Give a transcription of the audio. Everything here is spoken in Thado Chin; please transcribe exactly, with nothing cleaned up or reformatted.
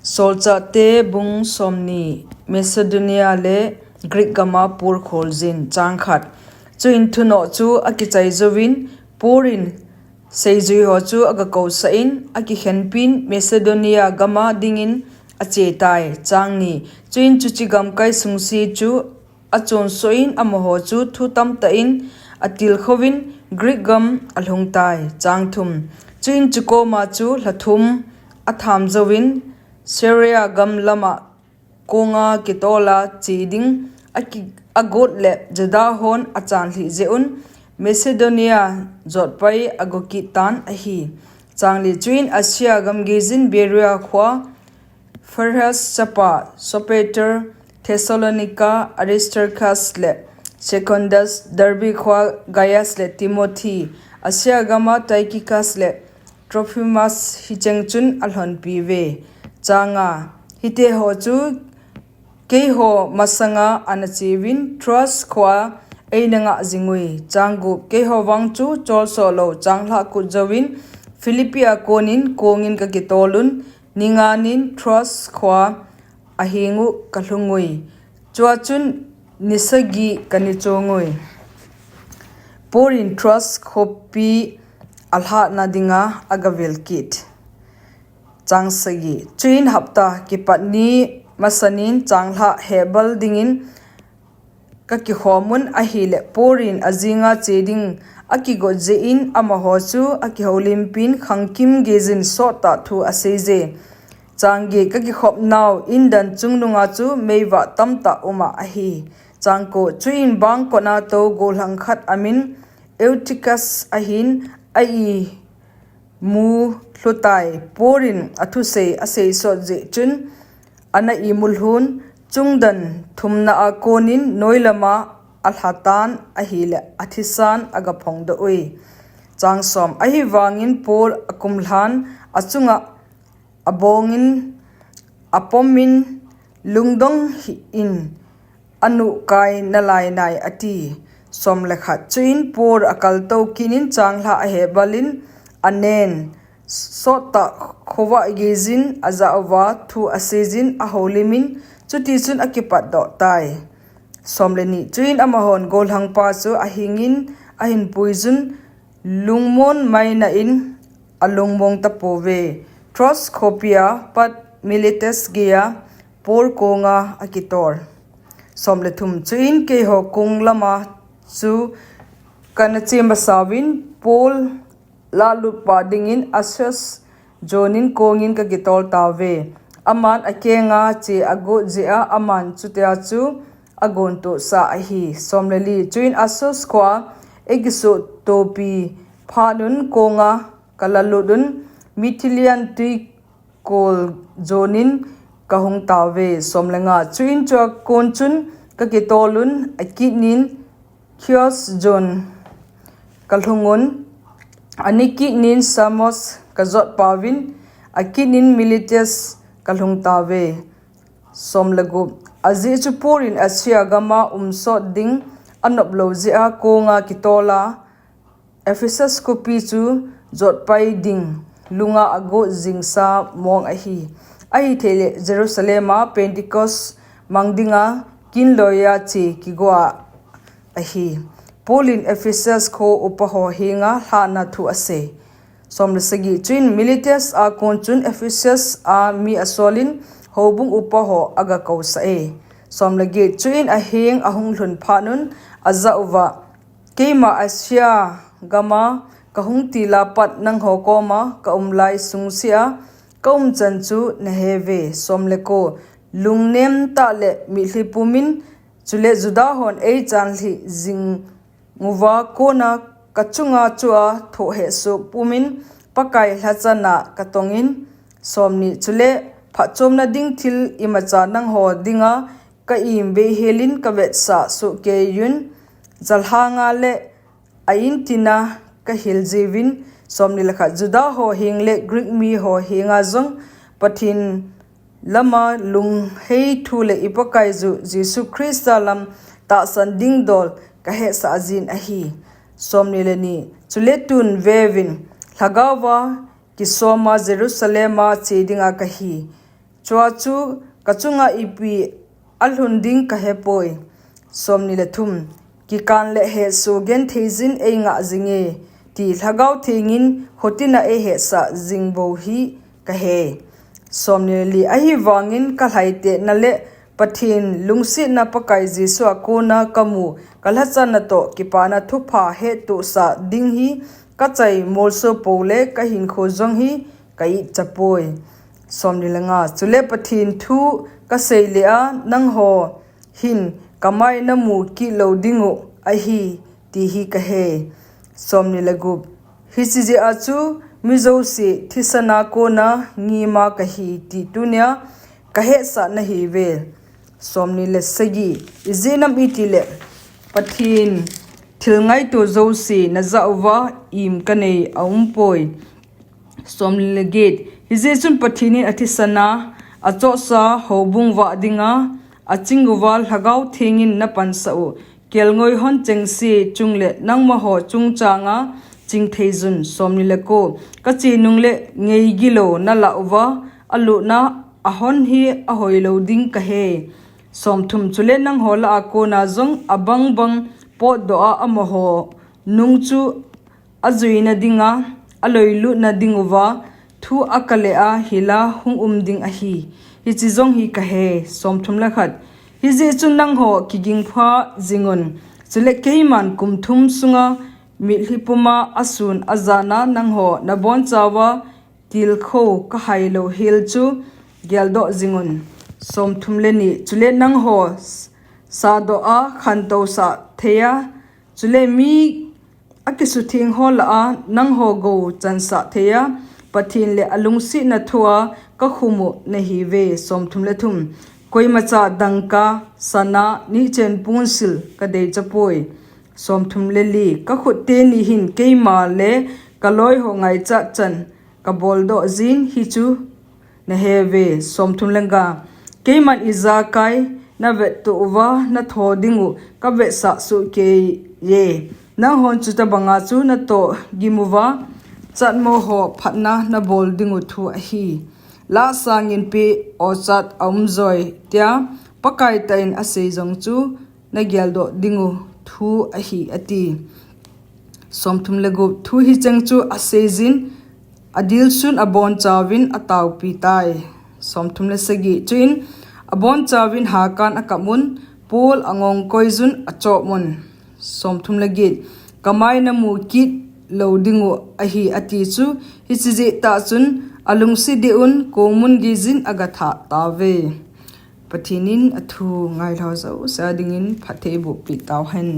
Solchahte bung somni. Macedonia le Greek gama Paul kholjin. Chang khat. Chuin thunoh chu akichai jouvin, Paul in seijui ho chu agakousah in, akikhenpin Macedonia gama dingin achetai. Chang ni. Chuin chuche gamkai sungse chu achonsoh in amaho chu thu tamtah in atilkhouvin Greek gam alhungtai. Chang thum. Chuin chukoma chu lha thum atham jouvin Syria gam lama konga kitola che ding aki-, agot le Juda hon achanlhih jeh un Macedonia jotpai ago kit tan ahi. Chang li. Chuin Asia gam geijin Beroea khoa Pyrrhus chapa Sopater, Thessalonica, Aristarchus le Secundus, Derbe khoa Gaius le Timothy, Asia gama Tychicus le Trophimus hicheng chun alhonpiuve. Chang nga. Hiteho chu keiho masanga anacheuvin Troas khoa eina ngah jingui. Chang gup. Keiho vang chu cholsoh lou changlhah kut jouvin Philippia konin kongin kakitolun, ni nga nin Troas khoa ahengu kalhungui. Chua chun ni sagi kani chongui. Paul in Troas khopi alhahna dinga agavel kit. Chang sagi. Chuin hapta kipat ni masanin changlhah hebal dingin kakikhomun ahile Paul in ajinga che ding akigot jeh in amaho chu akihoulimpin khangkim geijin sottah thu aseije. Chang get. Kakikhopnau indan chungnunga chu meivah tamtah uma ahi. Chang ko. Chuin bangkotna tou gollhang khat amin Eutychus ahin a-imu lhutai. Paul in athusei aseisot jeh chun ana imu lhun, chungdan thumna a konin noilama alhatan ahile athisan agaphongdoh ui. Chang som. Ahivangin Paul akumlhan achunga abongin apomin, lungdong hih in, anuhkai nalai nai, ati. Som le khat. Chuin Paul akaltou kinin changlhah ahebalin anen, sottah khovah geijin ajah uva thu aseijin ahoulimin, chutichun akipatdoh tai. Som le ni. Chuin amahon gollhangpa chu ahingin ahinpuijun, lungmon maina in alungmong tapouve. Troas khopia pat Miletus geiya Paul konga akitol. Som le thum. Chuin keiho kong lama chu kana che masauvin Paul lahlutpa dingin Assos jonin kongin kakitol tauve. Aman akenga che agot jeh a aman chutia chu agontohsah ahi. Som le li. Chuin Assos khoa eikisuhtopi phatnun konga kalahlutun Mitylene twikol jonin kahung tauve. Som le nga. Chuin chua kon chun kakitolun akitnin Chios jon kalhungun, anikitnin Samos kajotpauvin, akitnin Miletus kalhung tauve. Som le gup. Ajeh chu Paul in Asia gama umsot ding anoplou jeh a konga kitola Ephesus khopi chu jotpai ding lunga agot jingsa mong ahi. Ahithei le Jerusalem a Pentecost mang dinga kinloiya che kigoa ahi. Paul in Ephesus kho upaho henga lhahna thu asei. Som le sagi. Chuin Miletus a kon chun Ephesus a mi asolin houbung upaho agakousah e. Som le get. Chuin aheng ahung lhun phatnun ajah uva, keima Asia gama kahung tila pat nangho koma kaumlai sungsea kaumchan chu naheuve. Som le ko. Lungnemtah le mitlhi pumin, chule Juda hon eichanlhih jing uva kona kachunga chua thohhesoh pumin Pakai lhachana katongin. Som ni. Chule phatchomna ding thil imacha nangho dinga ka-im beihelin kavetsah sohkeiyun, jalhanga le a-in tina kahil jiuvin. Som ni le khat. Juda ho heng le Greek miho henga jong Pathen lama lunghei thu le i Pakaiyu Jesu Christa lam tahsan ding dol kahetsah jin ahi. Som ni le ni. Chule tun veuvin, lhagaova kisoma Jerusalem a che dinga kahi. Chua chu kachunga ipi alhun ding kahepoi. Somni le thum. Kikan le hesoh genthei jin eingah jinge, ti Lhagao Thengin hotina eihetsah jing bou hi kahe. Somni le li. Ahivangin kalhaitetna le Pathen lungsetna Pakai Jesu a kona kamu kalhachanna toh kipana thupha hettohsah ding hi kachai molso pou le kahinkho jong hi ka-it chapoi. Somni le nga. Chule Pathen thu kasei le a nangho hin kamai namu kit lou dingu ahi, ti hi kahe. Somni le gup. Hiche jeh a chu mi jouse thisana kona ngima kahi ti tunia kahetsah nahiuve. Somni le sagi. Ijeh inem itile Pathen thil ngaito jouse najah uva im kanei aumpoi. Somni le get. Hijeh chun Pathen in athisana achohsa houbung vah dinga aching uva Lhagao Thengin napansah u kelngoi hon chengse chung le nangmaho chungchanga chingthei jun. Somni le ko. Kache nung le ngei gilou nalah uva alutna ahon hi ahoilou ding kahe. Somthum. Chule nangho lah a kona jong abangbang potdoh a amaho nung chu ajuina dinga aloilutna dinguva thu akale a hila hung um ding ahi. Hiche jong hi kahe. Somthum le khat. Hijeh chun nangho kigingpha jingun. Chule keiman kum thum sunga mitlhi puma asun ajana nangho nabonchauva tilkhou kahailou hel chu geldoh jingun. Somthum le ni. Chule nangho s-, sahdoh a khantousah theiya, chule mi akisutheng ho lah a nangho gou chansah theiya, Pathen le alungsetna thua kakhum u nahiuve. Somthum le thum. Koimacha dangka, sana, nihchen ponsil kadei chapoi. Somthum le li. Kakhut teni hin keima le kaloiho ngaichat chan kaboldoh jin hichu naheuve. Somthum le nga. Keiman ijakai navettoh uva natho dingu kavetsah sohkeiye. Nanghon chutabanga chu natoh gimuva chatmoho phatna nabol dingu thu ahi. Lah sangin peh ochat aumjoi tia Pakai tah in asei jong chu nageldoh dingu thu ahi, ati. Somthum le gup. Thu hicheng chu aseijin adilsun abonchauvin ataopitai. Somthum le sagi. Chuin abonchauvin hakan akap un, pol angongkoijun achop un. Somthum le get. Kamai namu kit lou dingu ahi ati chu, hiche jeh tah chun alungset deh un komun geijin agathah tauve. Pathen in athu ngailhao jouse a dingin phatthei eibohpeh tauhen.